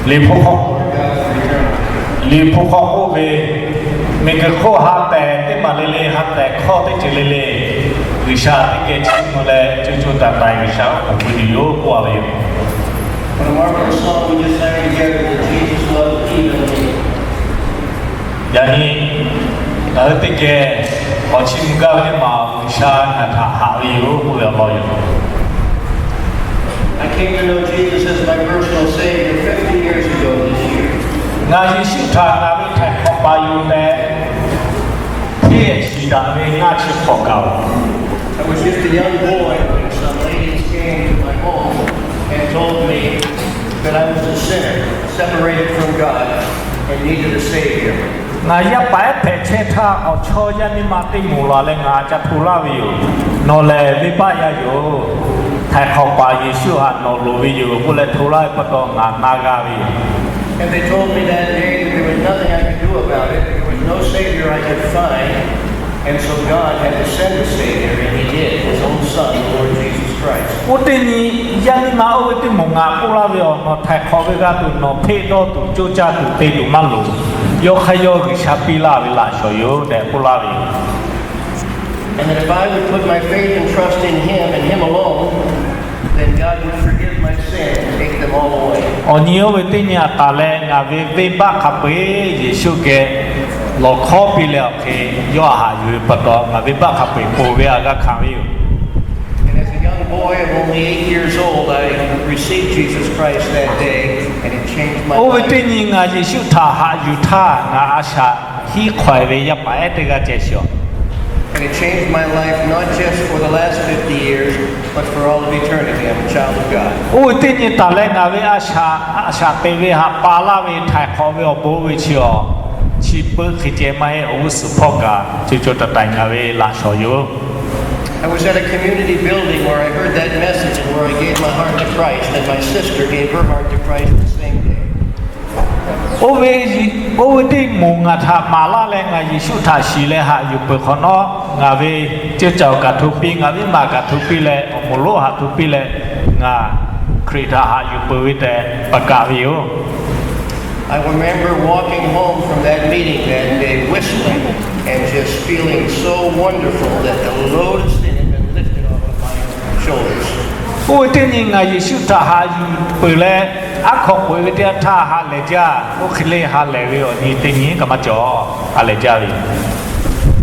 Liꞈ hpu hk'aw, Liꞈ hpu hk'aw k'oˆ ve, miˬguiˬ hk'oˆ ha tehˬ teˇ maˬ le le, ha tehˬ hkawˇ teˇ ceuˬ le le, G'uiˬsha teˇ geh chiˇ mvuh leh, co co taiˍ taiˍ G'uiˬsha awˬ pon hpui tuˬ yoˬ k'oˆ a ve yoˬ. From our first song we just sang together that Jesus loved even me. Yaꞈ nyi ngaˬ hui teˇ geh k'awꞈ chiˇ mvuh gaˇ ve teˇ maˬ, G'uiˬsha ngaˬ htaꞈ haꞈ ve yoˬ k'oˆ ve awˬ lawn yoˬ. I came to know Jesus as my personal Savior fifty years ago this year. Ngaˬ Yeˍsuˆ htaꞈ ngaˬ ve htaiˍ hk'awꞈ paˍ yoˬ tehꞈ hteˇ shiˍ daꞈ ve ngaˇ chi hk'awꞈ gaˬ-oˬ. I was just a young boy when some ladies came to my home and told me that I was a sinner, separated from God, and needed a Savior. Ngaˬ yaˇ paˍ ehˉ hpehꞈ chehˇ htaˇ, awˬ chawˇ yaˇ miˇ ma teˇ moˍ laˬ leh ngaˬ ca hto laˇ ve yoˬ. Nawˬ lehˬ venˇbaˆ yaˇ yoˬ. Htaiˍ hk'awꞈ paˍ Yeˍsuˆ htaꞈ nawˬ loˍ ve yoˬ k'oˆ leh hto laˇ ve pa taw ngaˬ na g'a ve yoˬ. And they told me that day that there was nothing I could do about it. There was no Savior I could find. And so God had to send a Savior, and He did, His own Son, the Lord Jesus Christ. Oˇ teˇ nyi yaˇ miˇ ma oˇ ve teˇ moˍ ngaˬ k'oˆ laˇ ve, Awˬ, nawˬ htaiˍ hk'awꞈ ve g'a tuˬ, nawˬ hpeˆ dawˇ tuˬ, coˇ caˇ tuˬ te tuˬ maˇ loˍ. Yawˇ hk'aˇ yawˇ G'uiˬsha piˇ laˇ ve laꞈ shawˍ yoˬ tehꞈ k'oˆ laˇ ve yoˬ. And that if I would put my faith and trust in Him and Him alone, then God would forgive my sin and take them all away. Awˬ nyi oˇ ve teˇ nyi a taˍ leh ngaˬ ve venˇbaˆ hk'a peu-eˬ Yeˍsuˆ geh lawˬ hkawˉ piˇ leh awˬ hk'e yawˇ a haꞈ yuˬ ve pa taw, ngaˬ venˇbaˆ hk'a peu-eˬ ponˬ ve a g'a hkanˍ ve yoˬ. And as a young boy of only eight years old, I received Jesus Christ that day, and it changed my life. Oˇ ve teˇ nyi ngaˬ Yeˍsuˆ htaꞈ haꞈ yuˬ htaˇ, ngaˬ a shaꞈ hiˉ hk'awehꞈ ve yaˇ paˍ ehˉ teˇ g'aˇ ceh shiˍ-oˬ. And it changed my life not just for the last fifty years, but for all of eternity. I'm a child of God. Oˇ ve teˇ nyi taˍ leh ngaˬ ve a shaꞈ, a shaꞈ teꞈ ve haꞈ pa laˇ ve htaiˍ hk'awꞈ ve awˬ bon oˇ ve chi-awˬ, chi peuˆ hk'e ceh maˇ heˆ, awˬ g'uˇ suhˍ hpawˇ kaꞈ co co taiˍ taiˍ ngaˬ ve laꞈ shawˍ yoˬ. I was at a community building where I heard that message and where I gave my heart to Christ, and my sister gave her heart to Christ the same day. Oˇ ve, oˇ ve teˇ moˍ ngaˬ htaꞈ maˍ laˇ leh ngaˬ Yeˍsuˆ htaꞈ shiˍ leh haꞈ yuˬ peuˬ hk'awꞈ nawˉ, ngaˬ ve ceuˇ caˬ-oˬ kaꞈ hto piˇ, ngaˬ viˉ maˬ kaꞈ hto piˇ leh awˬ moˍ lonˉ haꞈ hto piˇ leh, ngaˬ Hkriꞈ htaꞈ haꞈ yuˬ peuˬ ve tehꞈ pa kaˬ ve yoˬ. I remember walking home from that meeting that day, whistling and just feeling so wonderful that the load of sin had been lifted off of my shoulders. Oˇ ve teˇ nyi ngaˬ Yeˍsuˆ htaꞈ haꞈ yuˬ peuˬ leh, aˉ hk'aw k'oꞈ-e ve teˇ yanˇ htaˇ ha lehˬ jaˇ. Oˇ hk'e le ha lehˬ ve awˬ nyi teˇ nyi kaꞈ maˇ cawˬ. Ha lehˬ jaˇ ve yoˬ.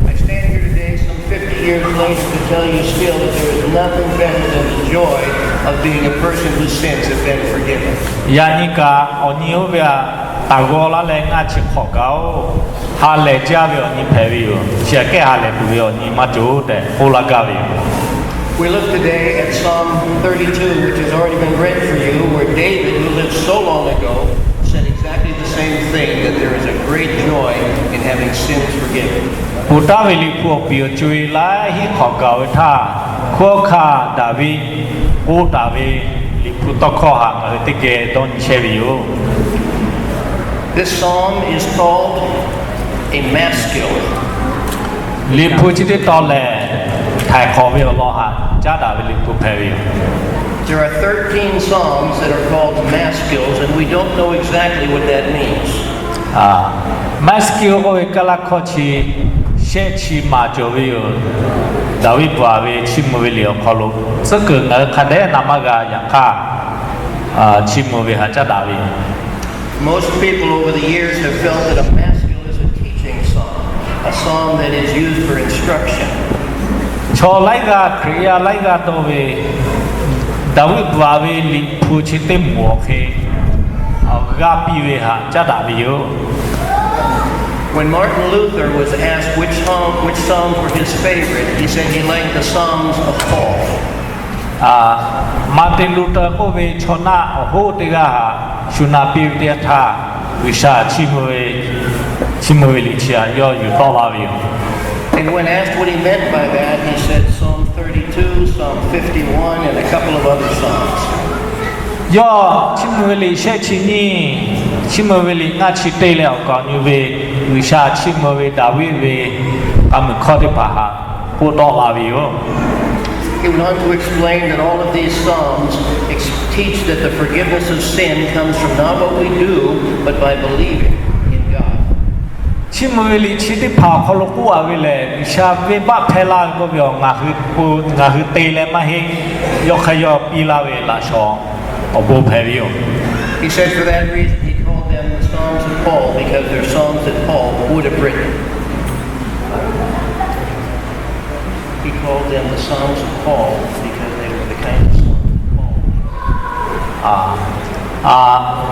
I stand here today, some fifty years later, to tell you still that there is nothing better than the joy of being a person whose sins have been forgiven. Yaꞈ nyi kaꞈ awˬ nyi oˇ ve htaꞈ taˍ g'aw laˇ leh ngaˇ chi hk'awꞈ gaˬ-oˬ. Ha lehˬ jaˇ ve awˬ nyi hpehꞈ ve yoˬ. Chi aꞈ kehˉ ha lehˬ tuˬ ve awˬ nyi maˇ cawˬ tehꞈ k'oˆ laˇ gaˇ ve yoˬ. We look today at Psalm thirty-two, which has already been read for you, where David, who lived so long ago, said exactly the same thing, that there is a great joy in having sins forgiven. Ponˬ taˍ ve Liꞈ hpu awˬ piˍ awˬ co-e laiˉ hinˉ hk'awꞈ gaˬ ve htaˇ, hkunˉ hawˉ hkanˇ Daˍviˆ k'oˆ taˍ ve Liꞈ hpu tawˇ hkawˇ htaꞈ ngaˬ hui teˇ geh dawˇ nyi chehˇ ve yoˬ. This psalm is called a maskil. Liꞈ hpu chi teˇ tawn lehˬ, htaiˍ hk'awꞈ ve awˬ lawn htaꞈ caˉ daꞈ ve Liꞈ hpu hpehꞈ ve yoˬ. There are thirteen psalms that are called maskils, and we don't know exactly what that means. Maskil k'oˆ ve Kaˇlaˇ hkawˇ chi shehˆ chi maˍ cawˬ ve yoˬ. Daˍviˆ bvuhꞈ ve Chiˇ mvuh ve liꞈ awˬ hk'aw lo tcuhˉ kuiˬ ngaˬ hui hk'a dehꞈ na maˇ g'a yaꞈ hk'aˇ, Chiˇ mvuh ve htaꞈ caˉ daꞈ ve yoˬ. Most people over the years have felt that a maskil is a teaching psalm, a psalm that is used for instruction. Chaw laiˉ g'aˇ, Hkriꞈ yaˇ laiˉ g'aˇ dawˇ ve, Daˍviˆ bvuhꞈ ve Liꞈ hpu chi teˇ moˍ awˬ hk'e g'aˇ piˇ ve htaꞈ caˉ daꞈ ve yoˬ. When Martin Luther was asked which psalm, which psalms were his favorite, he said he liked the Psalms of Paul. Martin Luther k'oˆ ve chaw naˆ awˬ hoˉ teˇ g'aˇ htaꞈ shu na piˇ ve teˇ yanˇ htaˇ, G'uiˬsha Chiˇ mvuh ve, Chiˇ mvuh ve liꞈ chi htaꞈ yawˇ yuˬ tawˆ la ve yoˬ. And when asked what he meant by that, he said Psalm thirty-two, Psalm fifty-one, and a couple of other psalms. Yawˇ Chiˇ mvuh ve liꞈ shehˆ chi nyiˇ, Chiˇ mvuh ve liꞈ ngaˇ chi teˇ leh awˬ kaˍ awˬ nyi ve G'uiˬsha chiˇ mvuh ve Daˍviˆ ve k'a muiˬ hkawˇ teˇ hpaˍ htaꞈ k'oˆ tawˆ la ve yoˬ. He went on to explain that all of these Psalms ex- teach that the forgiveness of sin comes from not what we do, but by believing in God. Chiˇ mvuh ve liꞈ chi teˇ hpaˍ awˬ hk'aw lo k'oˆ a ve lehˬ, G'uiˬsha venˇbaˆ hpehˇ laˇ ve k'oˆ ve awˬ ngaˬ hui po ngaˬ hui te leh maˇ heˆ, yawˇ hk'aˇ yawˇ piˇ laˇ ve laꞈ shawnˍ awˬ bon hpehꞈ ve yoˬ. He said for that reason he called them the Psalms of Paul, because they're Psalms that Paul would have written. He called them the Psalms of Paul because they were the kind of Psalms that Paul.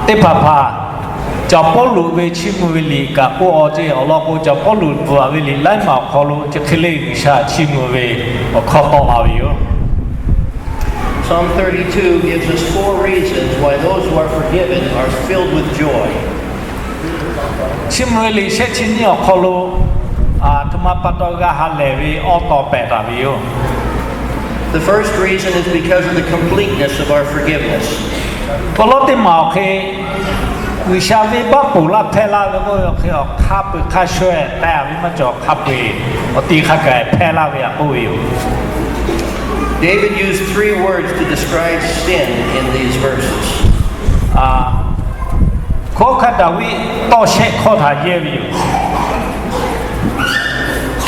Teˇ hpaˍ hpaˍ, Caˬ Pawˇluꞈ ve chiˇ mvuh ve liꞈ kaꞈ k'oˆ a ceˇ, awˬ lawn k'o, Caˬ Pawˇluꞈ bvuhꞈ ve liꞈ laiˉ maˬ awˬ hk'aw lo chi hk'e le G'uiˬsha chiˇ mvuh ve awˬ hkawˇ tawˆ la ve yoˬ. Psalm thirty-two gives us four reasons why those who are forgiven are filled with joy. Chiˇ mvuh ve liꞈ shehˆ chi nyiˇ awˬ hk'aw lo, aˬ htoꞈ ma pa taw g'a ha lehˬ ve awˬ taw pehꞈ taˍ ve yoˬ. The first reason is because of the completeness of our forgiveness. Awˬ lawn teˇ maˬ awˬ hk'e, G'uiˬsha venˇbaˆ ponˬ laˇ hpehˇ laˇ ve k'oˆ ve awˬ hk'e, awˬ hk'aˇ peu eˬ hk'aˇ shuˍ taˍ ve maˇ cawˬ, hk'aˇ peu eˬ awˬ te hk'a gaˬ hpehˇ laˇ ve htaꞈ k'oˆ ve yoˬ. David used three words to describe sin in these verses. Hkawˉ hkanˇ Daˍviˆ tawˇ shehˆ hkawˇ htaꞈ yehˇ ve yoˬ.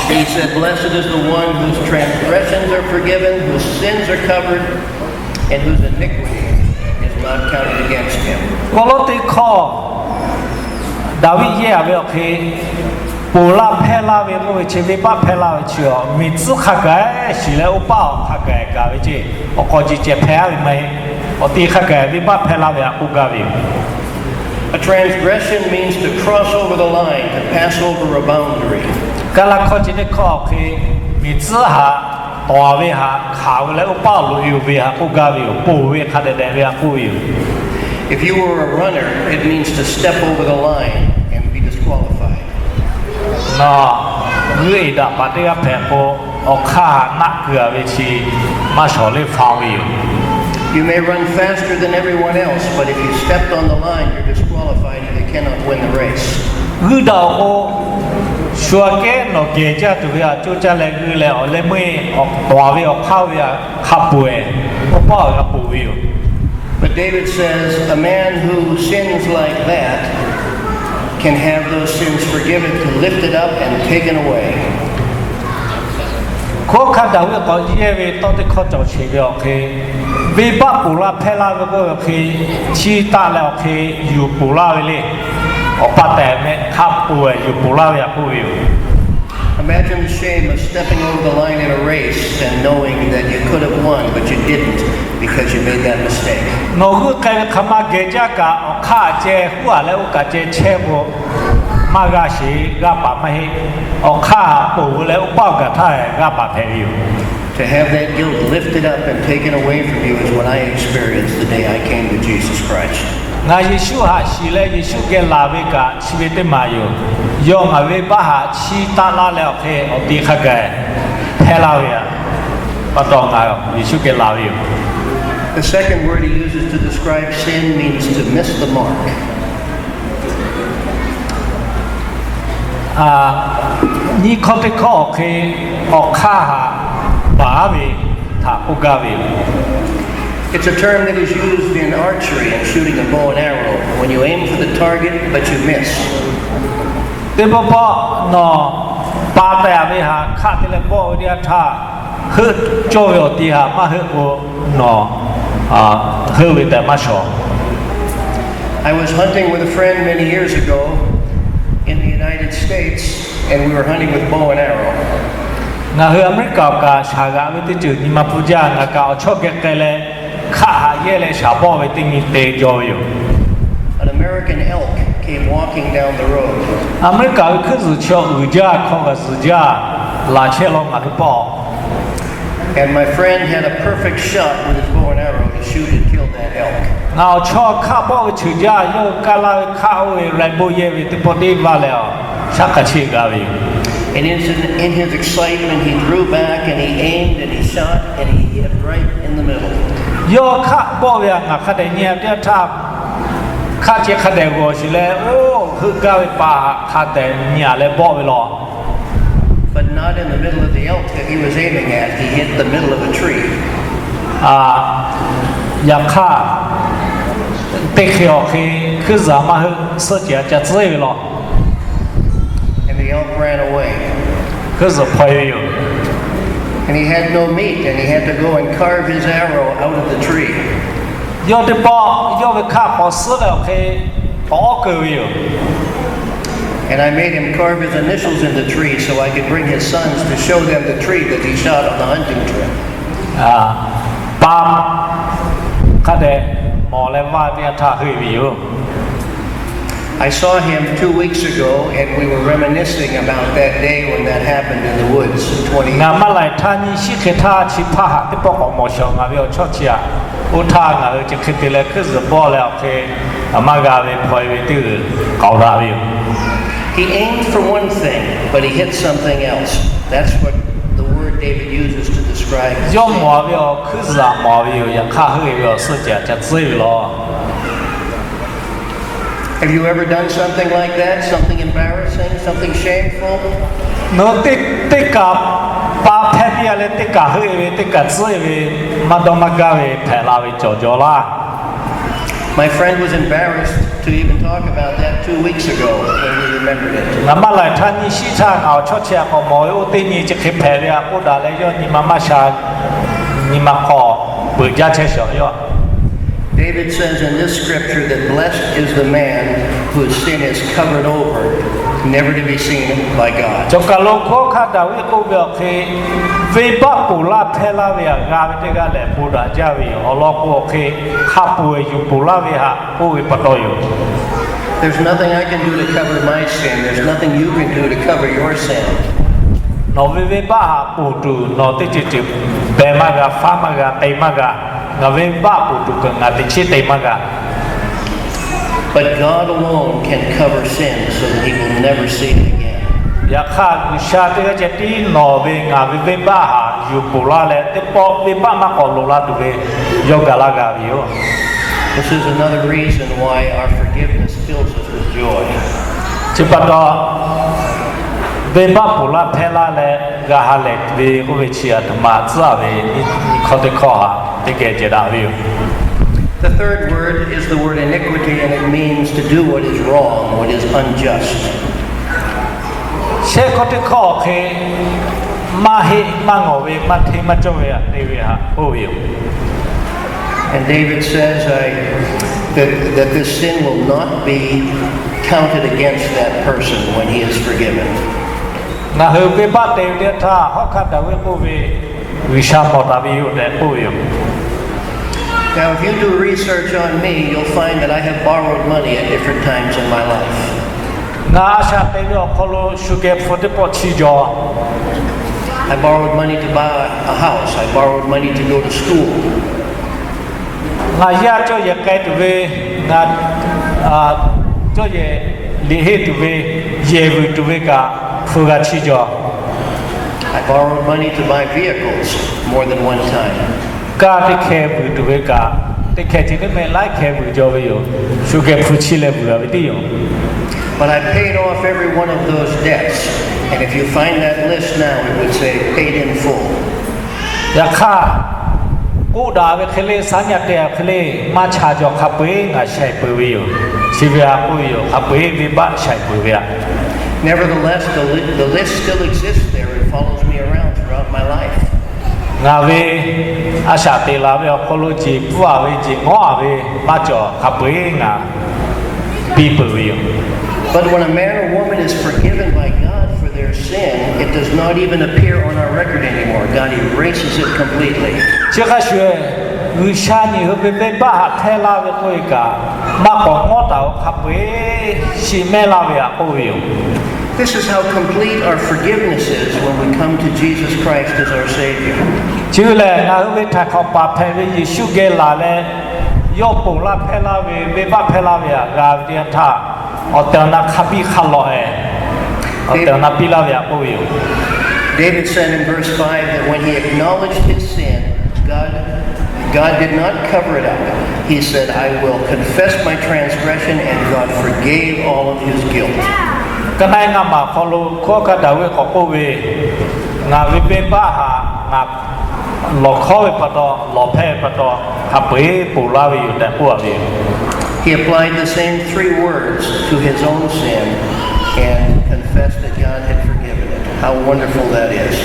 He said, Blessed is the one whose transgressions are forgiven, whose sins are covered, and whose iniquity is not counted against him. Awˬ lawn teˇ hkawˇ Daˍviˆ yehˇ a ve awˬ hk'e, ponˬ laˇ hpehˇ laˇ ve k'oˆ ve chi, venˇbaˆ hpehˇ laˇ ve chi awˬ miˬ tcuhˉ hk'a gaˬ shiˍ leh oˇ paˆ awˬ hk'a gaˬ gaˬ ve ceˇ, awˬ k'aw ji ceh hpehˇ a ve maˇ heˆ. Awˬ te hk'a gaˬ venˇbaˆ hpehˇ laˇ ve htaꞈ k'oˆ gaˇ ve yoˬ. A transgression means to cross over the line, to pass over a boundary. Kaˍlaˍ hkawˇ chi teˇ hkawˇ awˬ hk'e, miˬ tcuhˉ haꞈ tawˍ ve haꞈ hkanˍ ve leh oˇ paˆ awˬ loꞈ e ve htaꞈ k'oˆ gaˇ ve yoˬ. Ponˬ ve hk'a dehꞈ dehꞈ ve htaꞈ k'oˆ ve yoˬ. If you were a runner, it means to step over the line and be disqualified. Nawˬ g'euˆ e daꞈ paˍ teˇ g'aˇ hpehꞈ k'o, awˬ hk'aˇ haꞈ naˆ keu a ve chi maˇ shawˍ leh fa ve yoˬ. You may run faster than everyone else, but if you stepped on the line, you're disqualified and you cannot win the race. G'uiˇ daꞈ awˬ k'o, shu aꞈ kehˉ nawˬ gehˬ jaˇ tuˬ ve htaꞈ coˇ caˇ leh g'uiˇ leh awˬ leh meuˇ e awˬ tawˍ ve awˬ hk'aˇ ve htaꞈ hk'a peu eˬ k'oˆ paˆ awˬ g'a ponˬ ve yoˬ. But David says, a man who sins like that can have those sins forgiven, can lift it up and taken away. Hkawˉ hkanˇ Daˍviˆ k'awꞈ yehˇ ve tawˇ teˇ hkawˇ cawˬ sheˍ ve awˬ hk'e, venˇbaˆ ponˬ laˇ hpehˇ laˇ ve k'oˆ ve awˬ hk'e, chiˇ taˆ leh awˬ hk'e yuˬ ponˬ laˇ ve le. Awˬ pa tehꞈ meh hk'a peu eˬ yuˬ ponˬ laˇ ve htaꞈ k'oˆ ve yoˬ. Imagine the shame of stepping over the line in a race and knowing that you could have won, but you didn't because you made that mistake. Nawˬ g'euˆ k'ai ve hk'aˬ ma geh jaˇ kaꞈ, awˬ hk'aˇ ceh huˉ a leh oˇ kaꞈ ceh chehˇ k'o, maˇ g'a sheˍ, g'a paˍ maˇ heˆ. Awˬ hk'aˇ ponˬ ve leh oˇ paˆ awˬ gaˬ htaˇ g'a paˍ hpehꞈ ve yoˬ. To have that guilt lifted up and taken away from you is what I experienced the day I came to Jesus Christ. Ngaˬ Yeˍsuˆ haꞈ shiˍ leh Yeˍsuˆ geh laˬ ve kaꞈ chi ve teˇ maˬ yoˬ. Yawˇ ngaˬ venˇbaˆ haꞈ chiˇ taˆ laˇ leh awˬ hk'e awˬ te hk'a gaˬ hpehˇ laˇ ve htaꞈ pa taw ngaˬ Yeˍsuˆ geh laˬ ve yoˬ. The second word he uses to describe sin means to miss the mark. Nyiˇ hkawˇ teˇ hkawˇ awˬ hk'e, awˬ hk'aˇ haꞈ baˬ ve htaꞈ k'oˆ gaˇ ve yoˬ. It's a term that is used in archery and shooting a bow and arrow. When you aim for the target, but you miss. Teˇ pawˆ pawˆ nawˬ pa teh a ve htaꞈ hk'aˆ te leh bawˆ ve teˇ yanˇ htaˇ, heuˆ cawˇ ve awˬ ti htaꞈ maˇ heuˆ k'o, nawˬ heuˆ ve tehꞈ maˇ shawˍ. I was hunting with a friend many years ago in the United States, and we were hunting with bow and arrow. Ngaˬ hui America awˬ kaꞈ shaˍ g'aꞈ ve teˇ ceuˬ nyi ma pfuhˇ jaˇ, ngaˬ kaꞈ awˬ chawˇ geh k'ai leh, hk'aˆ haꞈ yehˇ leh shaˍ bawˆ ve teˇ nyi te jaw ve yoˬ. An American elk came walking down the road. America ve hkuiˉ zuhˬ chi awˬ uiˍ jaˇ hkawˇ g'a zuhˬ jaˇ, laˬ chehˇ law ngaˬ hui pawˆ. And my friend had a perfect shot with his bow and arrow to shoot and kill that elk. Ngaˬ awˬ chawˇ hk'aˆ bawˆ ve cheuˬ jaˇ, yawˇ hui kaˇ laˇ ve hk'aˆ oˇ ve rainbow yehˇ ve teˇ pawˆ teˇ vaˇ leh, shaˉ hk'a cheˆ g'a ve yoˬ. And in his, in his excitement, he drew back and he aimed and he shot and he hit right in the middle. Yawˇ hk'aˆ bawˆ ve htaꞈ ngaˬ hk'a dehꞈ nyi teˇ yanˇ htaˇ, hk'aˆ ceh hk'a dehꞈ g'awˬ sheˍ leh, oˇ heuˆ gaˇ ve pa htaꞈ hk'a dehꞈ nyi a leh bawˆ ve law. But not in the middle of the elk that he was aiming at. He hit the middle of a tree. Yaꞈ hk'aˇ, teˇ hk'e awˬ hk'e hkuiˇ zuhˬ maˇ heuˆ suhˆ ceh a ca tcuhˉ ve law. And the elk ran away. Hkuiˇ zuhˬ hpaw e ve yoˬ. And he had no meat, and he had to go and carve his arrow out of the tree. Yawˇ teˇ pawˆ yawˇ ve hkaˆ k'awꞈ suhˉ leh awˬ hk'e k'awꞈ awˉ keu ve yoˬ. And I made him carve his initials in the tree so I could bring his sons to show them the tree that he shot on the hunting trip. Pa hk'a dehꞈ mawˬ leh vaˇ teˇ g'aˇ htaˇ heuˆ e ve yoˬ. I saw him two weeks ago, and we were reminiscing about that day when that happened in the woods twenty years. Ngaˬ maˇ laiˬ htaˇ nyiˇ shiˉ hk'e htaˇ chi hpaˇ haꞈ teˇ pawˆ k'awꞈ mawˬ shawˍ ngaˬ ve awˬ chawˇ chi aꞈ. Oˇ htaˇ ngaˬ hui chi hk'e te leh hkuiˇ zuhˬ bawˆ leh awˬ hk'e, a maˇ g'a ve hpaw e ve teˇ g'uiˬ k'aoˍ daꞈ ve yoˬ. He aimed for one thing, but he hit something else. That's what the word David uses to describe. Yawˇ mawˬ ve awˬ hkuiˇ zuhˬ aꞈ mawˬ ve yoˬ. Yaꞈ hk'aˇ heuˆ e ve awˬ suhˆ ceh a ca tcuhˉ ve law. Have you ever done something like that? Something embarrassing, something shameful? Nawˬ teˇ kaꞈ pa hpehˇ piˇ a leh teˇ kaꞈ heuˆ e ve, teˇ kaꞈ tcuhˉ e ve, maˇ dawˇ maˇ gaˇ ve hpehꞈ la ve cawˬ jaw laˇ. My friend was embarrassed to even talk about that two weeks ago when we remembered it. Ngaˬ maˇ laiˬ htaˇ nyiˇ shiˉ htaˇ ngaˬ awˬ chawˇ chi aꞈ k'awꞈ mawˬ ve oˇ teˇ nyi chi hk'e hpehꞈ ve aꞈ k'oˆ daꞈ leh yawˇ nyi ma maˇ sha, nyi ma hk'aw peuˬ jaˇ chehˇ shawˍ yawˇ. David says in this scripture that blessed is the man whose sin is covered over, never to be seen by God. Cawˬ kaˬ lo hkawˇ hk'aˇ Daˍviˆ k'oˆ ve awˬ hk'e, venˇbaˆ ponˬ laˇ hpehˇ laˇ ve aꞈ g'a ve teˇ g'aˇ lehˬ bon daꞈ jaˇ ve yoˬ. Awˬ lawn k'o awˬ hk'e hk'a peuˬ yuˬ ponˬ laˇ ve haꞈ k'oˆ ve pa taw yoˬ. There's nothing I can do to cover my sin. There's nothing you can do to cover your sin. Nawˬ ve venˇbaˆ haꞈ ponˬ tuˬ nawˬ teˇ ceuˬ ceuˬ beh maˇ g'a, faˉ maˇ g'a, te maˇ g'a. Ngaˬ venˇbaˆ ponˬ tuˬ kaꞈ ngaˬ teꞈ chiˉ te maˇ g'a. But God alone can cover sin so that he will never see it again. Yaꞈ hk'aˇ G'uiˬsha teˇ g'aˇ ceh tiˉ nawˬ ve ngaˬ ve venˇbaˆ haꞈ yuˬ ponˬ laˇ leh teˇ pawˆ venˇbaˆ maˇ k'awꞈ loꞈ la tuˬ ve yawˇ gaˬ laˇ g'a ve yoˬ. This is another reason why our forgiveness fills us with joy. Chi pa taw, venˇbaˆ ponˬ laˇ hpehˇ laˇ leh g'a ha lehˬ ve k'oˆ ve chi aˬ htoꞈ ma tcuhˉ ve nyi hkawˇ teˇ hkawˇ haꞈ teˇ geh jehˬ daꞈ ve yoˬ. The third word is the word iniquity, and it means to do what is wrong, what is unjust. Shehˆ hkawˇ teˇ hkawˇ awˬ hk'e maˇ heˆ maˇ ngawˬ ve maˇ hteˇ maˇ cawˇ ve aꞈ te ve haꞈ k'oˆ ve yoˬ. And David says, I, that, that this sin will not be counted against that person when he is forgiven. Ngaˬ hui venˇbaˆ te ve teˇ htaˇ hawˉ hkanˇ Daˍviˆ k'oˆ ve, G'uiˬsha mawˬ taˍ ve yoˬ tehꞈ k'oˆ ve yoˬ. Now, if you do research on me, you'll find that I have borrowed money at different times in my life. Ngaˬ a shaꞈ te ve awˬ hk'aw lo shu geh hpu teˇ pawˆ chi jaw. I borrowed money to buy a house. I borrowed money to go to school. Ngaˬ yaˇ cawˇ yehˬ k'ai tuˬ ve, ngaˬ cawˇ yehˬ liꞈ henˇ tuˬ ve, yehˬ vuiˬ tuˬ ve kaꞈ hpu g'a chi jaw. I borrowed money to buy vehicles more than one time. Kaˇ teˇ hkeh vuiˬ tuˬ ve kaꞈ, teˇ hkeh ceh teˇ meh laiˉ hkeh vuiˬ jaw ve yoˬ. Shu geh hpu chi leh vuiˬ a ve teˇ yoˬ. But I paid off every one of those debts. And if you find that list now, it would say paid in full. Yaꞈ hk'aˇ, k'oˆ daꞈ ve hk'e le, shaˉ nyi te ve hk'e le, maˇ cha jaw hk'a peu-eˬ ngaˬ shaiˍ peuˬ ve yoˬ. Chi ve a k'oˆ ve yoˬ, hk'a peu-eˬ venˇbaˆ shaiˍ peuˬ ve aꞈ. Nevertheless, the li-, the list still exists there. It follows me around throughout my life. Ngaˬ ve a shaꞈ teꞈ la ve awˬ hk'aw lo jeˬ pfuhˇ a ve, jeˬ ngawˉ a ve maˇ cawˬ, hk'a peu-eˬ ngaˬ piˇ peuˬ ve yoˬ. But when a man or woman is forgiven by God for their sin, it does not even appear on our record anymore. God erases it completely. Chi hk'a shuˍ, G'uiˬsha nyi hui ve venˇbaˆ haꞈ hpehˇ laˇ ve k'oˆ ve kaꞈ, maˇ k'awꞈ ngawˉ taˍ-oˬ, hk'a peu-eˬ shiˍ mehˇ laˇ ve aꞈ k'oˆ ve yoˬ. This is how complete our forgiveness is when we come to Jesus Christ as our Savior. Chi lehˬ, ngaˬ hui ve htaiˍ hk'awꞈ paˍ hpehꞈ ve Yeˍsuˆ geh laˬ leh, yawˇ ponˬ laˇ hpehˇ laˇ ve, venˇbaˆ hpehˇ laˇ ve aꞈ g'a ve teˇ yanˇ htaˇ, awˬ tehˬ awˬ na hk'a biˇ hk'a lawꞈ-e, awˬ tehˬ awˬ na piˇ laˇ ve aꞈ k'oˆ ve yoˬ. David said in verse five that when he acknowledged his sin, God, God did not cover it up. He said, I will confess my transgression, and God forgave all of his guilt. Ka na e ngaˇ maˬ hk'aw lo hkunˉ hawˉ hkanˇ Daˍviˆ k'awꞈ k'oˆ ve, Ngaˬ ve venˇbaˆ htaꞈ ngaˬ lawˬ hkawˉ ve pa taw, lawˬ hpehˇ ve pa taw, hk'a peu-eˬ ponˬ laˇ ve yoˬ tehꞈ k'oˆ a ve yoˬ. He applied the same three words to his own sin and confessed that God had forgiven it. How wonderful that is.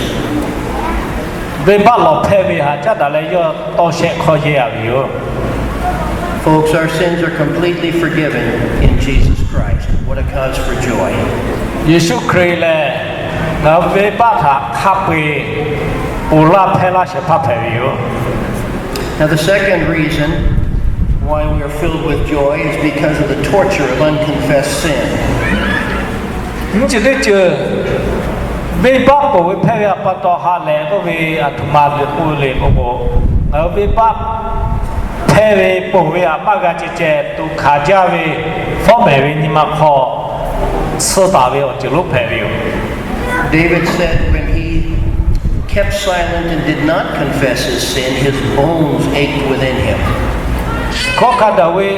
Venˇbaˆ lawˬ hpehˇ ve htaꞈ caˉ daꞈ leh yawˇ tawˇ shehˆ hkawˇ yehˇ a ve yoˬ. Folks, our sins are completely forgiven in Jesus Christ. What a cause for joy. Yeˍsuˆ Hkriꞈ lehˬ, ngaˬ hui venˇbaˆ htaꞈ hk'a peu-eˬ ponˬ laˇ hpehˇ laˇ shehˍ hpaˇ hpehꞈ ve yoˬ. Now, the second reason why we are filled with joy is because of the torture of unconfessed sin. Nyiˇ ceuˬ teˇ ceuˬ, venˇbaˆ ponˬ ve hpehˇ ve pa taw ha lehˬ k'oˆ ve aˬ htoꞈ ma ve k'oˆ le k'oˆ k'o, ngaˬ hui venˇbaˆ hpehˇ ve ponˬ ve htaꞈ maˇ g'a ceh ceh tuꞈ hkanˍ jaˇ ve fawˉ mehˍ ve nyi ma hk'aw tsuhˇ taˍ ve awˬ ceuˬ lonˉ hpehꞈ ve yoˬ. David said when he kept silent and did not confess his sin, his bones ached within him. Hkunˉ hawˉ hkanˇ Daˍviˆ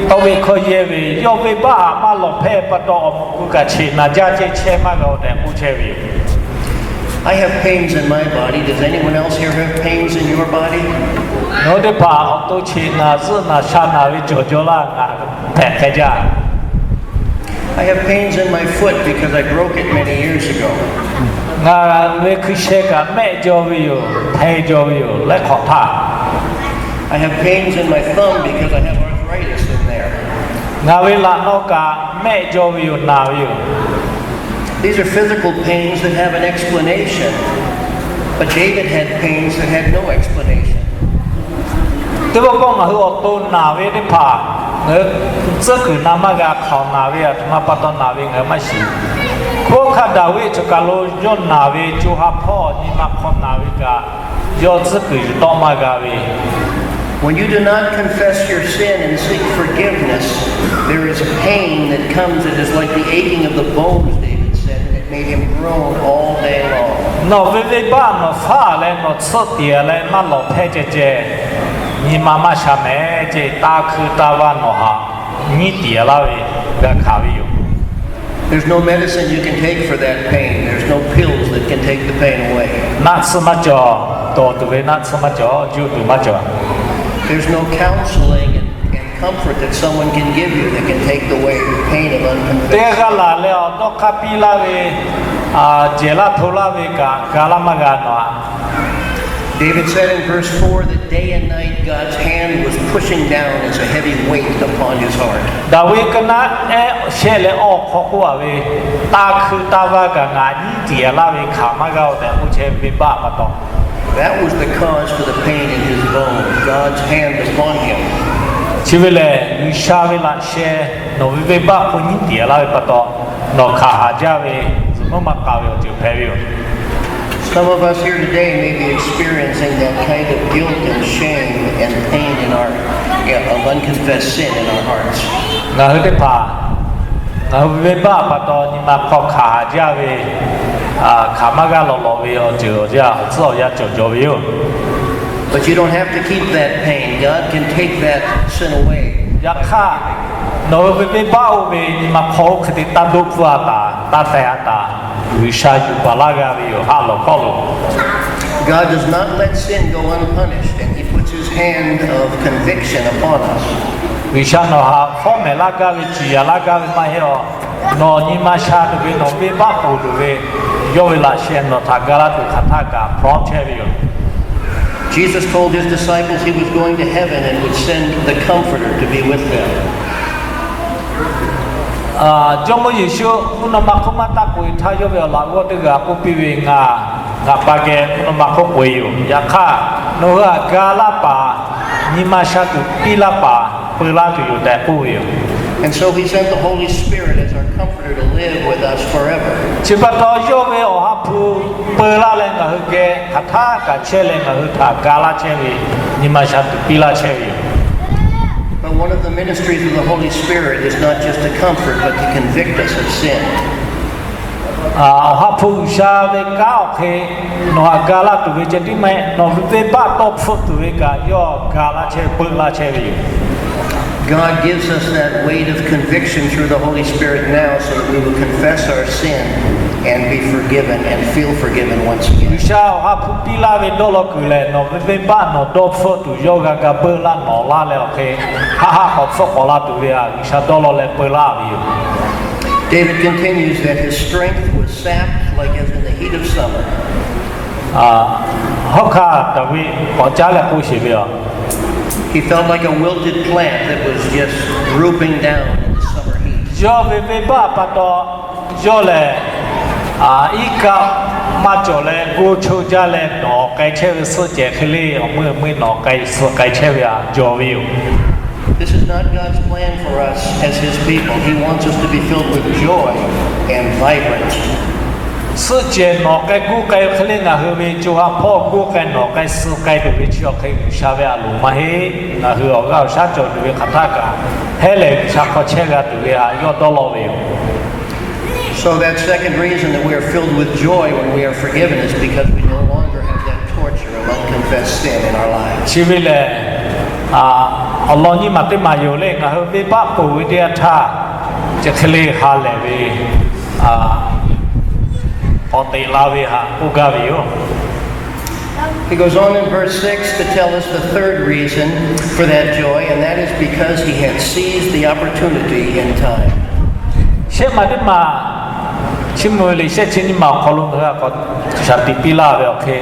tawˇ ve hkawˇ yehˇ ve, yawˇ venˇbaˆ htaꞈ maˇ lawˬ hpehˇ pa taw awˬ moˍ k'u kaꞈ cheꞈ naˍ jaˇ ceh chehˇ maˇ g'a-oˬ tehꞈ k'oˆ chehˇ ve yoˬ. I have pains in my body. Does anyone else here have pains in your body? Nawˬ hui teˇ hpaˍ awˬ to cheꞈ naˍ zuhˆ naˍ sha naˍ ve cawˬ jaw laˇ, ngaˬ hpehꞈ hk'e jaˇ. I have pains in my foot because I broke it many years ago. Ngaˬ ve hkui sheh kaꞈ mehˆ jaw ve yoˬ, hteˇ jaw ve yoˬ, laiˉ hk'awꞈ htaˇ. I have pains in my thumb because I have arthritis in there. Ngaˬ ve laꞈ naw kaꞈ mehˆ jaw ve yoˬ, naˬ ve yoˬ. These are physical pains that have an explanation, but David had pains that had no explanation. Teˇ pawˆ pawˆ ngaˬ hui awˬ to naˬ ve teˇ hpaˍ, ngaˬ hui tcuhˉ kuiˬ na maˇ g'a hk'awꞈ naˬ ve aˬ htoꞈ ma pa taw naˬ ve ngaˬ hui maˇ shiˍ. Hkunˉ hawˉ hkanˇ Daˍviˆ cawˬ kaˬ lo yawˇ naˬ ve co ha hpawˇ nyi ma hk'aw naˬ ve kaꞈ, yawˇ tcuhˉ kuiˬ yuˬ tawˆ maˇ g'a ve. When you do not confess your sin and seek forgiveness, there is a pain that comes that is like the aching of the bones, David said, and it made him groan all day long. Nawˬ ve venˇbaˆ nawˬ faˉ leh nawˬ tsuhˆ tiˍ leh maˇ lawˬ hpehˇ ceh ceh, nyi ma maˇ sha mehˍ ceh, taˇ hkui taˇ vaˇ nawˬ htaꞈ nyiˉ tiˍ laˇ ve g'a hkanˍ ve yoˬ. There's no medicine you can take for that pain. There's no pills that can take the pain away. Naˆ tsuhˇ maˇ cawˬ, dawˬ tuˬ ve naˆ tsuhˇ maˇ cawˬ, juˆ tuˬ maˇ cawˬ. There's no counseling and, and comfort that someone can give you that can take away the pain of unconfessed. Teˇ g'aˇ laˬ leh awˬ dawˇ hk'aˇ piˇ laˇ ve, jehˬ laˇ hto laˇ ve kaꞈ ga laˇ maˇ g'a nawˬ a. David said in verse four that day and night God's hand was pushing down as a heavy weight upon his heart. Daˍviˆ ka naˆ ehˉ shehˆ leh awˬ hk'aw k'oˆ a ve, taˇ hkui taˇ vaˇ kaꞈ ngaˬ nyiˉ tiˍ laˇ ve hkanˍ maˇ g'a-oˬ tehꞈ k'oˆ chehˇ ve venˇbaˆ pa taw. That was the cause for the pain in his bones, God's hand upon him. Chi ve lehˬ, G'uiˬsha ve laꞈ sheh nawˬ ve venˇbaˆ hk'aw nyiˉ tiˍ laˇ ve pa taw, nawˬ hkanˍ haˍ jaˇ ve zuhꞈ mvuhˇ maˇ k'a ve awˬ ceuˬ hpehꞈ ve yoˬ. Some of us here today may be experiencing that kind of guilt and shame and pain in our, of unconfessed sin in our hearts. Ngaˬ hui teˇ hpaˍ, ngaˬ hui ve venˇbaˆ pa taw nyi ma hk'aw hkanˍ haˍ jaˇ ve, hkanˍ maˇ g'a lawˬ lawˬ ve awˬ ceuˬ awˬ yanˇ awˬ tcuhˉ awˬ yanˇ cawˬ jaw ve yoˬ. But you don't have to keep that pain. God can take that sin away. Yaꞈ hk'aˇ, nawˬ hui ve venˇbaˆ oˇ ve nyi ma hk'aw oˇ hk'e te taˇ doˆ pfuhˇ a taˍ, taˇ teh a taˍ, G'uiˬsha yuˬ baˬ laˇ g'a ve yoˬ, haˆ lawˬ hkawˇ lo. God does not let sin go unpunished, and He puts His hand of conviction upon us. G'uiˬsha nawˬ htaꞈ fawˉ mehˍ laˇ gaˇ ve, ciˍ yanˍ laˇ gaˇ ve maˇ heˆ a. Nawˬ nyi ma sha tuˬ ve, nawˬ venˇbaˆ ponˬ tuˬ ve, yawˇ ve laꞈ sheh nawˬ htaꞈ ga laˇ tuˬ hk'aˬ htaˇ kaꞈ hpawˇ chehˇ ve yoˬ. Jesus told his disciples he was going to heaven and would send the Comforter to be with them. Jawˇmawˇ Yeˍsuˆ mvuhˇ naw ma hk'oˆ maˇ taˇ k'oꞈ-e htaˇ, yawˇ ve awˬ laꞈ g'awˇ teˇ g'aˇ k'oˆ piˇ ve, Ngaˬ, ngaˬ pa geh mvuhˇ naw ma hk'oˆ k'oꞈ-e yoˬ. Yaꞈ hk'aˇ, nawˬ hui htaꞈ ga laˇ paˍ, nyi ma sha tuˬ piˇ laˇ paˍ, peu laˇ tuˬ yoˬ tehꞈ k'oˆ ve yoˬ. And so He sent the Holy Spirit as our Comforter to live with us forever. Chi pa taw, yawˇ ve Awˬ ha hpu peu laˇ leh ngaˬ hui geh hk'aˬ htaˇ kaꞈ chehˇ leh ngaˬ hui htaꞈ ga laˇ chehˇ ve, nyi ma sha tuˬ piˇ laˇ chehˇ ve yoˬ. But one of the ministries of the Holy Spirit is not just to comfort, but to convict us of sin. Awˬ ha hpu G'uiˬsha ve kanˉ awˬ hk'e nawˬ htaꞈ ga laˇ tuˬ ve ceh tiˉ maˇ heˆ, nawˬ ve venˇbaˆ tawˇ hpfuhˆ tuˬ ve kaꞈ yawˇ ga laˇ chehˇ, peu laˇ chehˇ ve yoˬ. God gives us that weight of conviction through the Holy Spirit now so that we will confess our sin and be forgiven and feel forgiven once again. G'uiˬsha awˬ ha hpu piˇ laˇ ve dawˇ law kuiˬ lehˬ, nawˬ ve venˇbaˆ nawˬ dawˇ hpfuhˆ tuˬ yawˇ g'a ga beuˆ laˇ nawˬ laˇ leh awˬ hk'e, haˆ haˆ k'awꞈ hpfuhˆ k'awꞈ la tuˬ ve htaꞈ G'uiˬsha dawˇ law leh peu laˇ ve yoˬ. David continues that his strength was sapped like as in the heat of summer. Hawˉ hkanˇ Daˍviˆ k'awꞈ caˉ leh k'oˆ sheˍ ve yoˬ. He felt like a wilted plant that was just drooping down in the summer heat. Yawˇ ve venˇbaˆ pa taw, yawˇ lehˬ iˉ kaˆ maˇ cawˬ leh, go cho jaˇ leh nawˬ k'ai chehˇ ve suhˆ cehˬ hk'e le, awˬ meuˇ meuˇ nawˬ k'ai suh k'ai chehˇ ve htaꞈ jawˬ ve yoˬ. This is not God's plan for us as His people. He wants us to be filled with joy and vibrant. Suhˆ cehˬ nawˬ k'ai guˇ k'ai hk'e le, ngaˬ hui ve co ha hpawˇ guˇ k'ai nawˬ k'ai suh k'ai tuˬ ve chi awˬ hk'e G'uiˬsha ve a loˍ maˇ heˆ. Ngaˬ hui awˬ g'aˇ awˬ shaˉ cawˬ tuˬ ve hk'aˬ htaˇ kaꞈ, hehˉ lehˬ G'uiˬsha hk'aw chehˇ g'a tuˬ ve htaꞈ yawˇ dawˇ law ve yoˬ. So that second reason that we are filled with joy when we are forgiven is because we no longer have that torture of unconfessed sin in our lives. Chi ve lehˬ, awˬ lawn nyiˇ maˬ teˇ maˬ yoˬ le, ngaˬ hui venˇbaˆ ponˬ ve teˇ yanˇ htaˇ, chi hk'e le ha lehˬ ve k'awꞈ teꞈ la ve htaꞈ k'oˆ gaˇ ve yoˬ. He goes on in verse six to tell us the third reason for that joy, and that is because he had seized the opportunity in time. Shehˆ maˬ teˇ maˬ, Chiˇ mvuh ve liꞈ shehˆ chi nyiˇ maˬ awˬ hk'aw lo ngaˬ hui a k'awꞈ shaˍ tiꞈ piˇ laˇ ve awˬ hk'e,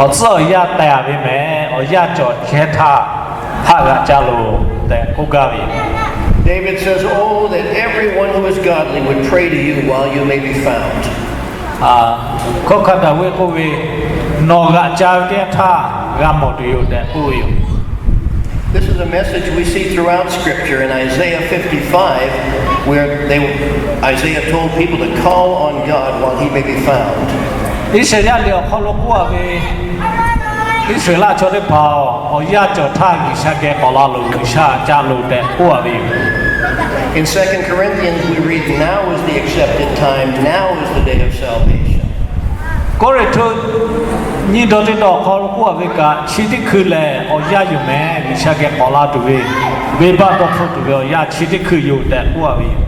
awˬ tcuhˉ awˬ yanˇ teh a ve mehˍ, awˬ yanˇ cawˬ chehˇ htaˇ haˆ g'aꞈ ca loˬ tehꞈ k'oˆ gaˇ ve yoˬ. David says, Oh, that everyone who is godly would pray to you while you may be found. Hkawˉ hkanˇ Daˍviˆ k'oˆ ve, Nawˬ g'aꞈ ca ve teˇ yanˇ htaˇ g'a mawˬ tuˬ yoˬ tehꞈ k'oˆ ve yoˬ. This is a message we see throughout Scripture in Isaiah fifty-five, where they, Isaiah told people to call on God while he may be found. Iˉsaˍyaˆ liꞈ awˬ hk'aw lo k'oˆ a ve, Iˉsaˍreˍlaˆ chaw teˇ hpaˍ-oˬ, awˬ yanˇ cawˬ htaˇ G'uiˬsha geh k'awꞈ la loˬ, G'uiˬsha ca loˬ tehꞈ k'oˆ a ve yoˬ. In Second Corinthians, we read, Now is the accepted time, now is the day of salvation. Kawˇrenˍhtuˆ nyiˇ dawˇ teˇ dawˇ awˬ hk'aw lo k'oˆ a ve kaꞈ, chi teˇ hkui lehˬ awˬ yanˇ yoˬ mehˍ, G'uiˬsha geh k'awꞈ la tuˬ ve, venˇbaˆ dawˇ hpfuhˆ tuˬ ve awˬ yanˇ chi teˇ hkui yoˬ tehꞈ k'oˆ a ve yoˬ.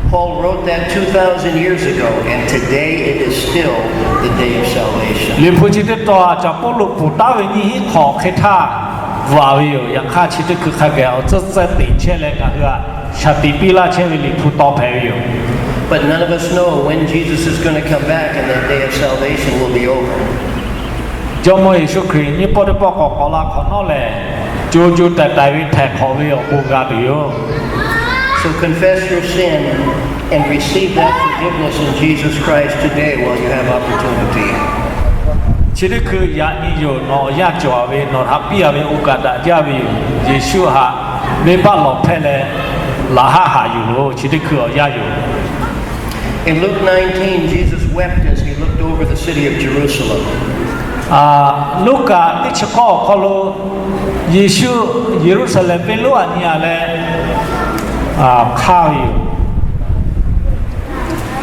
Paul wrote that two thousand years ago, and today it is still the day of salvation. Liꞈ hpu chi teˇ tawn a caˍ Pawˇluꞈ ponˬ taˉ ve nyiˇ hinˉ hk'awꞈ hk'e htaˇ bvuhꞈ a ve yoˬ. Yaꞈ hk'aˇ, chi teˇ hkui hk'a geh awˬ tcuhˉ tcuhˉ teꞈ chehˇ leh ngaˬ hui htaꞈ shaˍ tiꞈ piˇ laˇ chehˇ ve Liꞈ hpu taw hpehꞈ ve yoˬ. But none of us know when Jesus is going to come back and that day of salvation will be over. Jawˇmawˇ Yeˍsuˆ Hkriꞈ nyiˇ pawˆ teˇ pawˆ k'awꞈ k'awꞈ la hk'awꞈ nawˉ lehˬ, co co taiˍ taiˍ ve htaiˍ hk'awꞈ ve awˬ bon g'a tuˬ yoˬ. So confess your sin and receive that forgiveness in Jesus Christ today while you have opportunity. Chi teˇ hkui yaꞈ nyi yoˬ, nawˬ awˬ yanˇ cawˬ ve, nawˬ htaꞈ piˇ a ve oˇ kaꞈ daꞈ jaˇ ve yoˬ. Yeˍsuˆ htaꞈ venˇbaˆ lawˬ hpehˇ leh laˬ haˆ haꞈ yuˬ loˬ. Chi teˇ hkui awˬ yanˇ yoˬ. In Luke nineteen, Jesus wept as he looked over the city of Jerusalem. Luˉkaꞈ teˇ chi k'awˇ awˬ hk'aw lo Yeˍsuˆ Yeˍruˆsaˍlehnˍ venˇ lonˉ htaꞈ nyi a leh hk'aˇ ve yoˬ.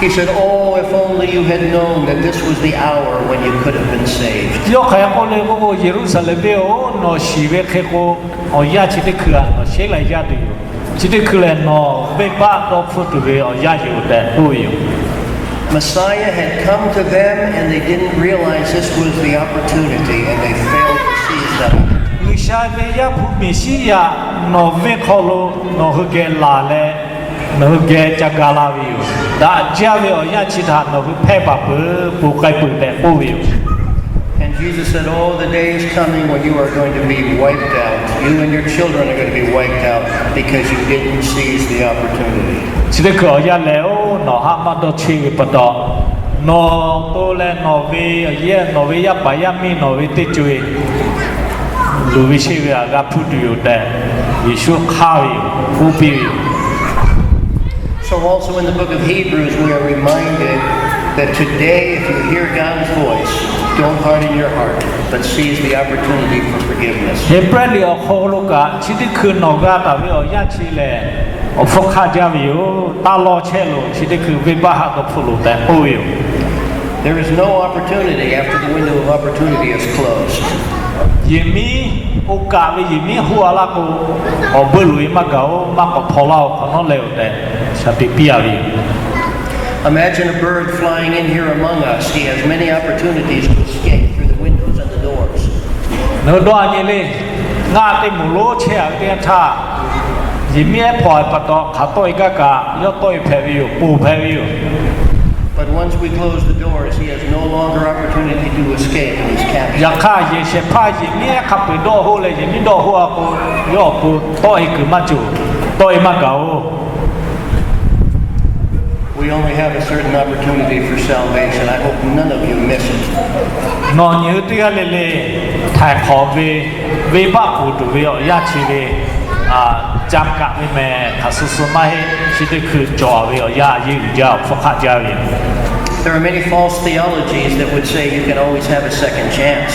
He said, Oh, if only you had known that this was the hour when you could have been saved. Yawˇ hk'aˬ hk'e k'oˆ le k'oˆ k'o, Yeˍruˆsaˍlehnˍ venˇ-oˬ, nawˬ shiˍ ve hk'e k'o, awˬ yanˇ chi teˇ hkui a nawˬ sheˉ lai jaˇ tuˬ yoˬ. Chi teˇ hkui lehˬ nawˬ venˇbaˆ dawˇ hpfuhˆ tuˬ ve awˬ yanˇ yoˬ tehꞈ k'oˆ ve yoˬ. Messiah had come to them and they didn't realize this was the opportunity and they failed to seize that. G'uiˬsha ve Yaˇ hpu Meˍsiˉyaꞈ nawˬ venˇ hk'aw lo nawˬ hui geh laˬ leh nawˬ hui geh ca ga la ve yoˬ. Daꞈ jaˇ ve awˬ yanˇ chi htaꞈ nawˬ hui hpehˇ baˬ peuˬ, ponˬ k'ai peuˬ tehꞈ k'oˆ ve yoˬ. And Jesus said, Oh, the day is coming when you are going to be wiped out. You and your children are going to be wiped out because you didn't seize the opportunity. Chi teˇ hkui awˬ yanˇ lehˬ-oˬ, nawˬ haˆ maˇ dawˇ chehˇ ve pa taw, nawˬ to leh nawˬ ve awˬ yehˇ, nawˬ ve yaˇ paˍ yaˇ miˇ, nawˬ ve teˇ co e luˬ ve sheˆ ve htaꞈ g'a hpuˇ tuˬ yoˬ tehꞈ Yeˍsuˆ hk'aˇ ve yoˬ, k'oˆ piˇ ve yoˬ. So also in the book of Hebrews, we are reminded that today, if you hear God's voice, don't harden your heart, but seize the opportunity for forgiveness. Heˍbrehˇ liꞈ awˬ hk'aw lo kaꞈ, chi teˇ hkui nawˬ g'a taˍ ve awˬ yanˇ chi lehˬ, awˬ hpfuhˇ hk'aˇ jaˇ ve yoˬ. Taˇ lawˇ chehˇ loˬ, chi teˇ hkui venˇbaˆ haˆ dawˇ hpfuhˆ loˬ tehꞈ k'oˆ ve yoˬ. There is no opportunity after the window of opportunity is closed. Yehˬ miˉ Oˇ kaꞈ ve yehˬ miˉ hoˆ a laˇ k'o, awˬ beuˆ loꞈ e maˇ gaˬ-oˬ, maˇ k'awꞈ hpaw laˇ-oˬ, hk'awꞈ nawˉ leh-oˬ tehꞈ shaˍ tiꞈ piˇ a ve yoˬ. Imagine a bird flying in here among us. He has many opportunities to escape through the windows and the doors. Nawˬ hui dawˇ a nyi le, ngaˆ teˇ moˍ lonˉ chehˇ a ve teˇ yanˇ htaˇ, yehˬ miˉ ehˉ hpaw e pa taw hk'aˬ tawˆ e gaˇ kaꞈ yawˇ tawˆ e hpehꞈ ve yoˬ, ponˬ hpehꞈ ve yoˬ. But once we close the doors, he has no longer opportunity to escape and he's captured. Yaꞈ hk'aˇ, yehˬ shehˍ hpaˇ yehˬ miˉ ehˉ hk'a peu-eˬ dawˇ hoˆ leh, yehˬ miˉ dawˇ hoˆ a k'o, yawˇ awˬ pon tawˆ e kuiˬ maˇ cawˬ, tawˆ e maˇ gaˬ-oˬ. We only have a certain opportunity for salvation. I hope none of you miss it. Nawˬ nyi hui teˇ g'aˇ le le htaiˍ hk'awꞈ ve, venˇbaˆ ponˬ tuˬ ve awˬ yanˇ chi ve, ca kaꞈ ve mehˬ hk'aˬ suh suh maˇ heˆ. Chi teˇ hkui cawˬ ve awˬ yanˇ a yeˇ uiˍ jaˇ, awˬ hpfuhˇ hk'aˆ jaˇ ve yoˬ. There are many false theologies that would say you can always have a second chance.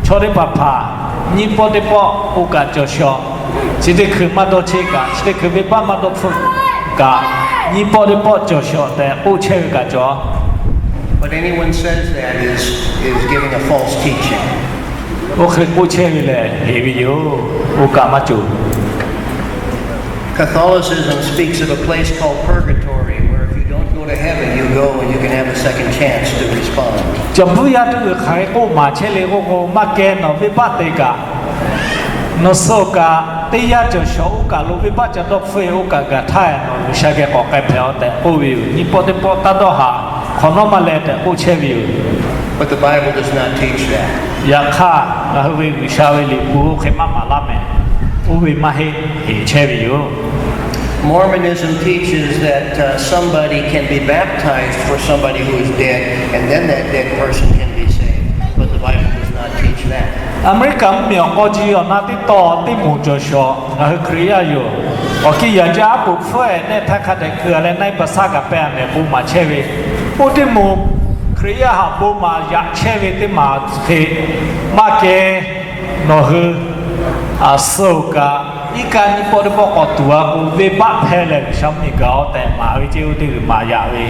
Chaw teˇ hpaˍ hpaˍ nyiˇ pawˆ teˇ pawˆ k'oˆ kaꞈ cawˬ shawˍ. Chi teˇ hkui maˇ dawˇ cheˆ kaꞈ, chi teˇ hkui venˇbaˆ maˇ dawˇ hpfuhˆ kaꞈ, nyiˇ pawˆ teˇ pawˆ cawˬ shawˍ tehꞈ k'oˆ chehˇ ve kaꞈ cawˬ. But anyone says that is, is giving a false teaching. Oˇ hk'e k'oˆ chehˇ ve lehˬ, heˍ ve yoˬ. Oˇ kaꞈ maˇ cawˬ. Catholicism speaks of a place called purgatory, where if you don't go to heaven, you go and you can have a second chance to respond. Cawˬ bvuhˇ yaˇ teˇ g'uiˬ hk'aˬ hk'e k'oˆ maˍ chehˇ le k'oˆ k'o, maˇ kehˬ nawˬ venˇbaˆ te kaꞈ, nawˬ suh kaꞈ teˇ yanˇ cawˬ shawˍ oˇ kaꞈ lo venˇbaˆ ca dawˇ hpfuhˆ e oˇ kaꞈ gaˬ htaˇ, nawˬ G'uiˬsha geh k'awꞈ k'ai hpehꞈ-aˬ tehꞈ k'oˆ ve yoˬ. Nyiˇ pawˆ teˇ pawˆ taˇ dawˇ haꞈ, hk'awꞈ nawˉ maˇ leh tehꞈ k'oˆ chehˇ ve yoˬ. But the Bible does not teach that. Yaꞈ hk'aˇ, ngaˬ hui ve G'uiˬsha ve liꞈ hpu oˇ hk'e maˇ maˍ laˇ mehˍ. Oˇ ve maˇ heˆ, heˍ chehˇ ve yoˬ. Mormonism teaches that, uh, somebody can be baptized for somebody who is dead, and then that dead person can be saved. But the Bible does not teach that. Aˍmeˍriˆkaˍ mvuhˇmiˬ awˬ k'aw ji awˬ na teˇ taw teˇ moˍ cawˬ shawˍ ngaˬ hui Hkriꞈ yaˇ yoˬ. Awˬ kiˇ yaꞈ jaˇ aˉ poꞈ hpfuhˆ-ehˍ nehˆ htaˇ hk'a dehꞈ keu-a leh, naiˉ pa saˉ kaꞈ pehˇ-a mehˍ, bon maˍ chehˇ ve. Oˇ teˇ moˍ Hkriꞈ yaˇ haꞈ bon maˍ yaꞈ chehˇ ve teˇ maˬ hk'e maˇ kehˬ. Nawˬ hui suh-oˬ kaꞈ, iˉ kaˆ nyiˇ pawˆ teˇ pawˆ k'awꞈ tuˬ a k'o, venˇbaˆ hpehˇ leh G'uiˬsha mvuhˇmiˬ gaˬ-aˬ tehꞈ maˍ ve ceˇ, oˇ teˇ g'uiˬ maˍ yaꞈ ve.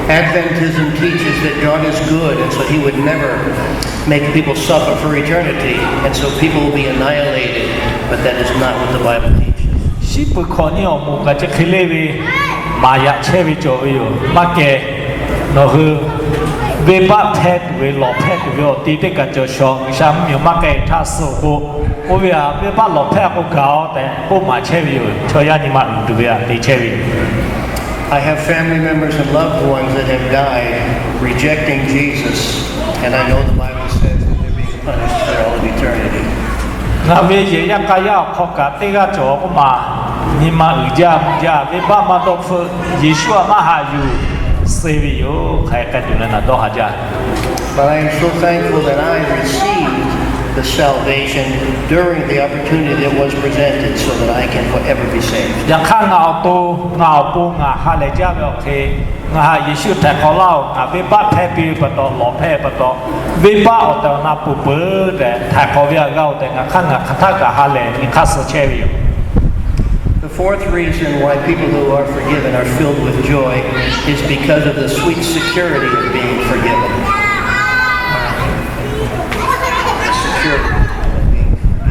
Adventism teaches that God is good, and so he would never make people suffer for eternity, and so people will be annihilated, but that is not what the Bible teaches. Shiˉ peuˬ hkawꞈ nyi awˬ moˍ kaꞈ chi hk'e le ve maˍ yaꞈ chehˇ ve cawˬ ve yoˬ. Maˇ kehˬ, nawˬ hui venˇbaˆ hpehˇ tuˬ ve, lawˬ hpehˇ tuˬ ve awˬ ti teˇ kaꞈ cawˬ shawˍ, G'uiˬsha mvuhˇmiˬ maˇ k'ai htaˇ suh-oˬ k'o, oˇ ve htaꞈ venˇbaˆ lawˬ hpehˇ k'o gaˬ-aˬ tehꞈ k'oˆ maˍ chehˇ ve yoˬ. Chaw yaˇ nyi ma uiˍ tuˬ ve htaꞈ te chehˇ ve yoˬ. I have family members and loved ones that have died rejecting Jesus, and I know the Bible says that they're being punished for all of eternity. Ngaˬ ve yehˬ yaˇ k'a yaˇ awˬ hk'aw kaꞈ teˇ g'aˇ cawˬ k'oˆ maˬ, nyi ma uiˍ jaˇ mvuh jaˇ, venˇbaˆ maˇ dawˇ hpfuhˆ, Yeˍsuˆ htaꞈ maˇ haꞈ yuˬ suh ve yoˬ. Hk'aˬ hk'e k'ai tuˬ leh ngaˬ dawˇ haˍ jaˇ. But I am so thankful that I received the salvation during the opportunity that was presented so that I can forever be saved. Yaꞈ hk'aˇ ngaˬ awˬ to, ngaˬ awˬ pon ngaˬ ha lehˬ jaˇ ve awˬ hk'e, ngaˬ haꞈ Yeˍsuˆ htaiˍ hk'awꞈ laˇ-oˬ, ngaˬ venˇbaˆ hpehˇ piˇ ve pa taw, lawˬ hpehˇ ve pa taw, venˇbaˆ awˬ tehˬ awˬ na peuˬ peuˬ tehꞈ htaiˍ hk'awꞈ ve htaꞈ g'a-oˬ tehꞈ, ngaˬ hk'aˇ ngaˬ hk'aˬ htaˆ kaꞈ ha lehˬ nyi hk'aˇ suh chehˇ ve yoˬ. The fourth reason why people who are forgiven are filled with joy is because of the sweet security of being forgiven. The security of being forgiven.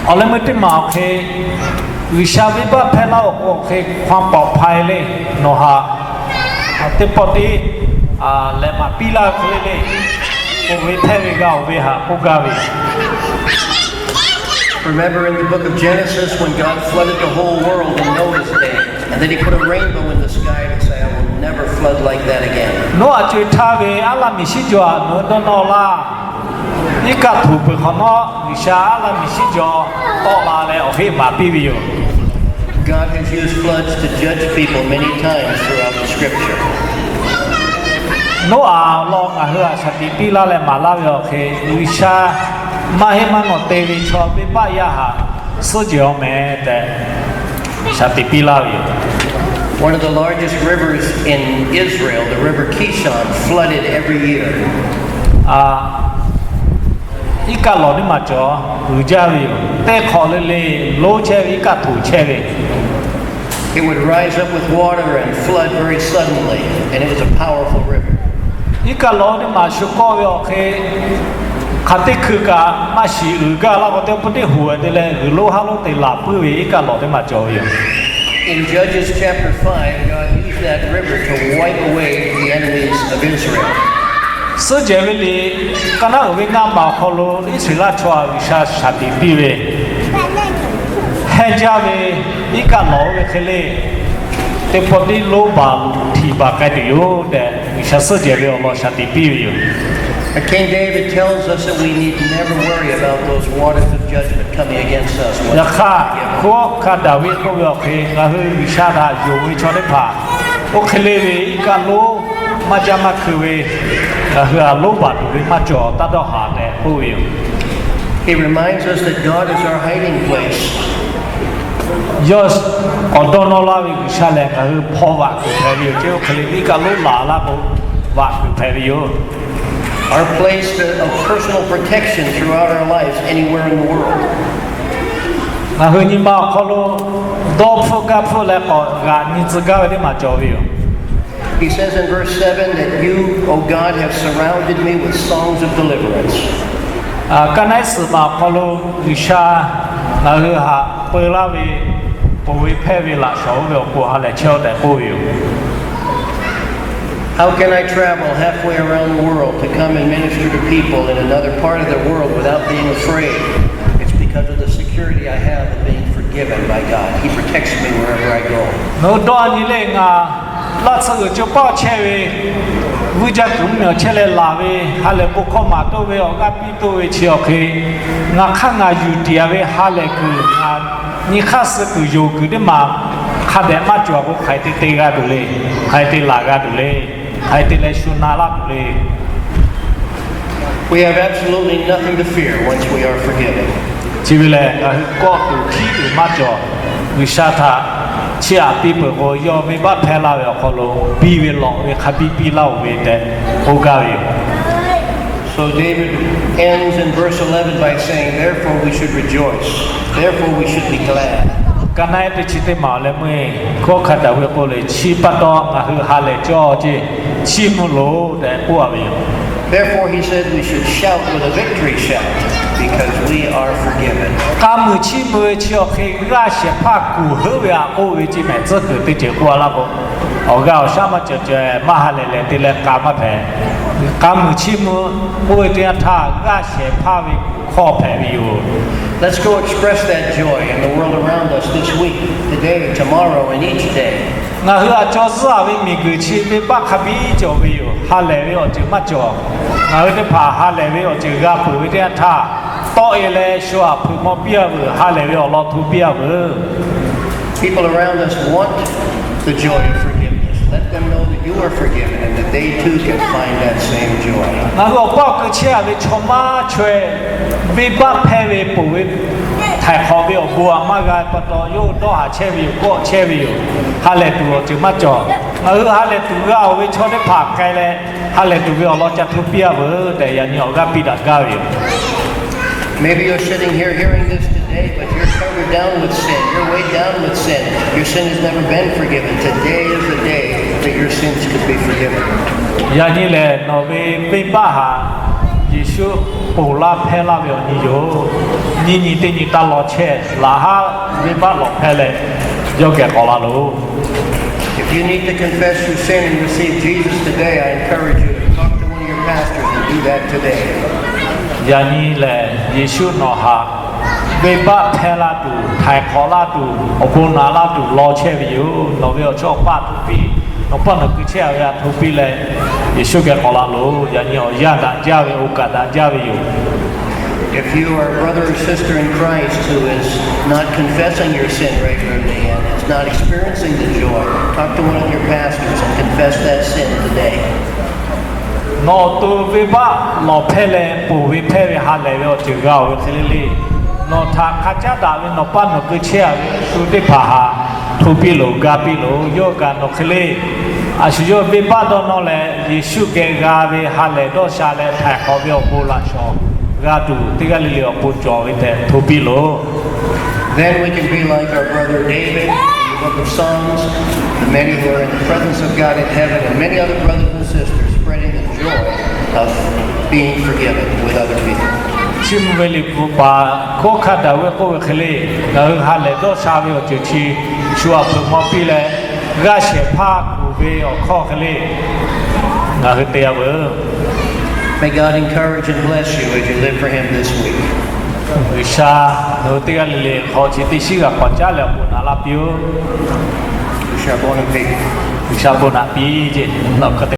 Awˬ leh meuˇ teˇ maˬ awˬ hk'e, G'uiˬsha venˇbaˆ hpehˇ laˇ-oˬ k'o, awˬ hk'e hk'a paoˍ hpa e le, nawˬ haꞈ teˇ pawˆ teˇ lehˬ maˍ piˇ laˇ ve hk'e le le, k'oˆ ve hpehˇ ve g'a-oˬ ve htaꞈ k'oˆ gaˇ ve. Remember in the book of Genesis when God flooded the whole world in Noah's day, and then he put a rainbow in the sky to say, I will never flood like that again. Noˉaꞈ co-e htaˇ ve aˉ laˇ miˬ shiˉ jaw htaꞈ nawˬ hui dawˇ nawˇ laˇ. Iˉ kaˆ htoꞈ peuˬ hk'awꞈ nawˉ, G'uiˬsha aˉ laˇ miˬ shiˉ jaw tawˆ la leh awˬ heˆ maˍ piˇ ve yoˬ. God has used floods to judge people many times throughout the scripture. Noˉaꞈ law ngaˬ hui htaꞈ shaˍ tiꞈ piˇ laˇ leh maˍ laˇ ve awˬ hk'e, G'uiˬsha maˇ heˆ maˇ nawˬ te ve chaw venˇbaˆ yaˇ htaꞈ suhˉ jehˬ-aw mehˍ tehꞈ shaˍ tiꞈ piˇ laˇ ve yoˬ. One of the largest rivers in Israel, the River Kishon, flooded every year. Iˉ kaˆ lawˬ teˇ maˬ cawˬ, uiˍ jaˇ ve yoˬ. Teˇ hk'awꞈ le le lonˉ chehˇ ve iˉ kaˆ htoꞈ chehˇ ve. It would rise up with water and flood very suddenly, and it was a powerful river. Iˉ kaˆ lawˬ teˇ maˬ shu kawˆ ve awˬ hk'e, hk'aˬ teˇ hkui kaꞈ maˇ shiˍ uiˍ gaˇ laˇ k'o, teˇ pawˆ teˇ hoꞈ te leh g'uiˬ lonˉ haˉ lonˉ te laˬ puiˉ ve iˉ kaˆ lawˬ teˇ maˬ cawˬ ve yoˬ. In Judges chapter five, God used that river to wipe away the enemies of Israel. Suhˉ jehˬ ve liꞈ kaˇ naˉ uiˍ ve ngaˇ maˬ awˬ hk'aw lo Iˉsaˍreˍlaˆ chaw htaꞈ G'uiˬsha shaˍ tiꞈ piˇ ve, hehnˇ jaˇ ve iˉ kaˆ lawˬ oˇ ve hk'e le, teˇ pawˆ teˇ lonˉ baˬ htiꞈ baˬ k'ai tuˬ yoˬ tehꞈ, G'uiˬsha suhˉ jehˬ ve awˬ lawn shaˍ tiꞈ piˇ ve yoˬ. But King David tells us that we need never worry about those waters of judgment coming against us. Yaꞈ hk'aˇ, hkunˉ hawˉ hkanˇ Daˍviˆ k'oˆ ve awˬ hk'e, ngaˬ hui G'uiˬsha htaꞈ yonˍ ve chaw teˇ hpaˍ, oˇ hk'e le ve iˉ kaˆ lonˉ maˇ jaˇ maˇ hkui ve, ngaˬ hui htaꞈ lonˉ baˬ tuˬ ve maˇ cawˬ taˇ dawˇ haˍ tehꞈ k'oˆ ve yoˬ. He reminds us that God is our hiding place. Yawˇ k'awꞈ dawˇ nawˇ laˇ ve G'uiˬsha lehˬ, ngaˬ hui hpaw vaꞈ kuiˬ hpehꞈ ve yoˬ. Chi oˇ hk'e le iˉ kaˆ lonˉ laˬ laˇ k'o, vaꞈ kuiˬ hpehꞈ ve yoˬ. Our place of personal protection throughout our lives, anywhere in the world. Ngaˬ hui nyi ma awˬ hk'aw lo dawˇ hpfuhˆ gaˇ hpfuhˆ leh k'awꞈ g'aꞈ nyi tcuh gaˇ ve teˇ maˬ cawˬ ve yoˬ. He says in verse seven that you, O God, have surrounded me with songs of deliverance. Kaˇ naˉ iˉ suhˍ maˬ awˬ hk'aw lo G'uiˬsha ngaˬ hui htaꞈ peu laˇ ve, ponˬ ve hpehˇ ve laꞈ shawnˍ oˇ ve awˬ pon ha lehˬ chehˇ-oˆ tehꞈ k'oˆ ve yoˬ. How can I travel halfway around the world to come and minister to people in another part of the world without being afraid? It's because of the security I have of being forgiven by God. He protects me wherever I go. Nawˬ hui dawˇ nyi le, ngaˬ laˇ tsuhˇ g'uiˬ co paˇ chehˇ ve, vuiˇ jaˇ kuiˬ mvuhˇmiˬ awˬ chehˇ leh laˬ ve, ha lehˬ bon hkawˇ maˍ toˆ ve, awˬ g'aˇ piˇ toˆ ve chi awˬ hk'e, ngaˬ hk'aˇ ngaˬ yuˬ tiˍ ve ha lehˬ kuiˬ, nyi hk'aˇ suh kuiˬ yonˍ kuiˬ teˇ maˬ hk'a dehꞈ maˇ cawˬ k'o, hk'aˬ hk'e te te g'a tuˬ le, hk'aˬ hk'e te laˬ g'a tuˬ le, hk'aˬ hk'e te leh shu na laˇ tuˬ le. We have absolutely nothing to fear once we are forgiven. Chi ve lehˬ, ngaˬ hui kawˆ tuˬ hkiˉ tuˬ maˇ cawˬ. G'uiˬsha htaꞈ chiˇ aꞈ piˇ peuˬ k'o, yawˇ venˇbaˆ hpehˇ laˇ ve awˬ hk'aw lo biˇ ve lawꞈ ve hk'a biˇ piˇ laˇ-oˬ ve tehꞈ k'oˆ gaˇ ve yoˬ. So David ends in verse eleven by saying, Therefore we should rejoice. Therefore we should be glad. Kaˇ naˉ iˉ teˇ chi teˇ maˬ leh meuˇ hkunˉ hawˉ hkanˇ Daˍviˆ k'oˆ le, chi pa taw ngaˬ hui ha lehˬ cawˇ ceˇ, chiˇ mvuh loˬ tehꞈ k'oˆ a ve yoˬ. Therefore he said we should shout with a victory shout because we are forgiven. K'a muiˬ chiˇ mvuh ve chi awˬ hk'e g'aˇ shehˍ hpaˇ kuˬ heuˆ ve htaꞈ k'oˆ ve ceˇ mehˍ. Tcuhˉ kuiˬ teˇ ceuˬ k'oˆ a laˇ k'o, awˬ g'aˇ awˬ shaˉ maˇ cawˬ caweh maˇ ha lehˬ lehˬ te leh k'a maˇ hpehꞈ. K'a muiˬ chiˇ mvuh k'oˆ ve teˇ yanˇ htaˇ g'aˇ shehˍ hpaˇ ve hkawˇ hpehꞈ ve yoˬ. Let's go express that joy in the world around us this week, today, tomorrow, and each day. Ngaˬ hui a cawˬ zuhˇ a ve miˬguiˬ chi venˇbaˆ hk'a biˇ cawˬ ve yoˬ. Ha lehˬ ve awˬ ceuˬ maˇ cawˬ. Ngaˬ hui teˇ hpaˍ ha lehˬ ve awˬ ceuˬ g'a peuˬ ve teˇ yanˇ htaˇ, tawˆ e leh shu aꞈ hpeuꞈ maw piˇ a veuˬ, ha lehˬ ve awˬ lawn hto piˇ a veuˬ. People around us want the joy of forgiveness. Let them know that you are forgiven and that they too can find that same joy. Ngaˬ hui awˬ paˇ awˬ keu chehˇ a ve chaw maˇ chaweh, venˇbaˆ hpehˇ ve ponˬ ve htaiˍ hk'awꞈ ve awˬ bon aꞈ maˇ g'a pa taw, yawˇ hui dawˇ haˍ chehˇ ve yoˬ, kawˆ chehˇ ve yoˬ. Ha lehˬ tuˬ awˬ ceuˬ maˇ cawˬ. Ngaˬ hui ha lehˬ tuˬ g'a-oˬ ve chaw teˇ hpaˍ k'ai leh, ha lehˬ tuˬ ve awˬ lawn ca hto piˇ a veuˬ tehꞈ, yaꞈ nyi awˬ g'aˇ piˇ daꞈ gaˇ ve yoˬ. Maybe you're sitting here hearing this today, but you're covered down with sin. You're weighed down with sin. Your sin has never been forgiven. Today is the day that your sins could be forgiven. Yaꞈ nyi lehˬ, nawˬ ve venˇbaˆ htaꞈ Yeˍsuˆ ponˬ laˇ hpehˇ laˇ ve awˬ nyi yoˬ. Nyi nyi teˇ nyi taˇ law chehˇ, laꞈ haˉ venˇbaˆ lawˬ hpehˇ leh, yawˇ geh k'awꞈ la loˬ. If you need to confess your sin and receive Jesus today, I encourage you to talk to one of your pastors and do that today. Yaꞈ nyi lehˬ, Yeˍsuˆ nawˬ htaꞈ venˇbaˆ hpehˇ laˇ tuˬ, htaiˍ hk'awꞈ laˇ tuˬ, awˬ bon naꞈ laˇ tuˬ law chehˇ ve yoˬ. Nawˬ ve awˬ chawˇ awˬ paˇ hto piˇ, nawˬ paˇ nawˬ kui chehˇ a ve htaꞈ hto piˇ leh, Yeˍsuˆ geh k'awꞈ la loˬ. Yaꞈ nyi awˬ yanˇ daꞈ jaˇ ve, oˇ kaꞈ daꞈ jaˇ ve yoˬ. If you are a brother or sister in Christ who is not confessing your sin regularly and is not experiencing the joy, talk to one of your pastors and confess that sin today. Nawˬ awˬ to venˇbaˆ lawˬ hpehˇ leh ponˬ ve hpehˇ ve ha lehˬ ve awˬ ceuˬ g'a-oˬ ve hk'e le le, nawˬ htaꞈ hk'a caˉ daꞈ ve nawˬ paˇ nawˬ keu chehˇ a ve shu teˇ hpaˍ htaꞈ hto piˇ loˬ, ga piˇ loˬ. Yawˇ kaꞈ nawˬ hk'e le, a shu yawˇ venˇbaˆ dawˇ nawˇ leh Yeˍsuˆ geh g'a ve ha lehˬ dawˇ sha leh htaiˍ hk'awꞈ ve awˬ bon laꞈ shawˍ g'a tuˬ, teˇ g'aˇ le le awˬ pon cawˬ ve tehꞈ hto piˇ loˬ. Then we can be like our brother David in the book of Psalms, the many who are in the presence of God in heaven, and many other brothers and sisters spreading the joy being forgiven with other people. Chi mvuh ve Liꞈ hpu paˍ hkawˇ hk'a daꞈ ve k'oˆ ve hk'e le, ngaˬ hui ha lehˬ dawˇ sha ve awˬ ceuˬ chi shu aꞈ hpeuꞈ maw piˇ leh, g'aˇ shehˍ hpaˇ kuˬ ve awˬ hkawˇ hk'e le, ngaˬ hui te-a veuˬ. May God encourage and bless you as you live for Him this week. G'uiˬsha nawˬ hui teˇ g'aˇ le le hk'aw chi teˇ shiˉ g'aꞈ k'awꞈ caˉ leh awˬ bon naꞈ laˇ piˇ-oˆ. G'uiˬsha bon naꞈ piˇ ceˇ. Nawˬ hk'aˬ